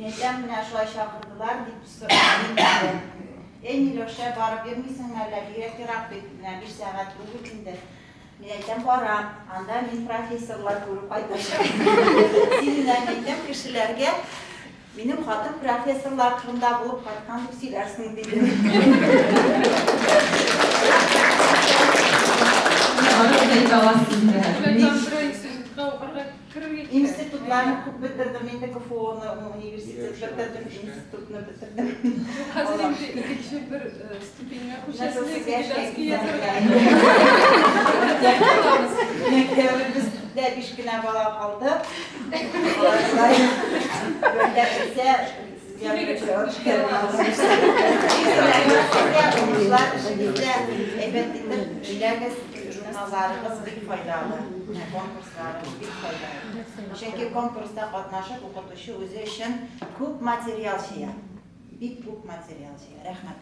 Мин әйтәм, менә шулай чакырдылар, дип сорадым инде. Әй, Миләүшә, барып йөрмисеңме әллә, бигрәк ерак бит, менә биш сәгать юл бит инде. Мин әйтәм, барам, анда мин профессорлар күреп кайтачакмын. Син менә, мин әйтәм, кешеләргә минем хатын профессорлар кырында булып кайткан дип сөйләрсең, дидем. Барып әйтә аласыз инде. Институтка укырга керергә кирәк. Институтларны күп бетердем инде, КФУны, университет бетердем, институтны бетердем. Хәзер инде икенче бер ступеньгә күчәсез, кандидатский язарга. Мәктәбебездә биш кенә бала калды. Алардай мәктәп бетсә, сезгә беренче Сезгә уңышлар, эшегездә әйбәт итеп эшләгез, журналларыгыз бик файдалы, конкурсларыгыз бик файдалы. Чөнки конкурста катнашып, укытучы үзе өчен күп материал җыя. Бик күп материал җыя. Рәхмәт.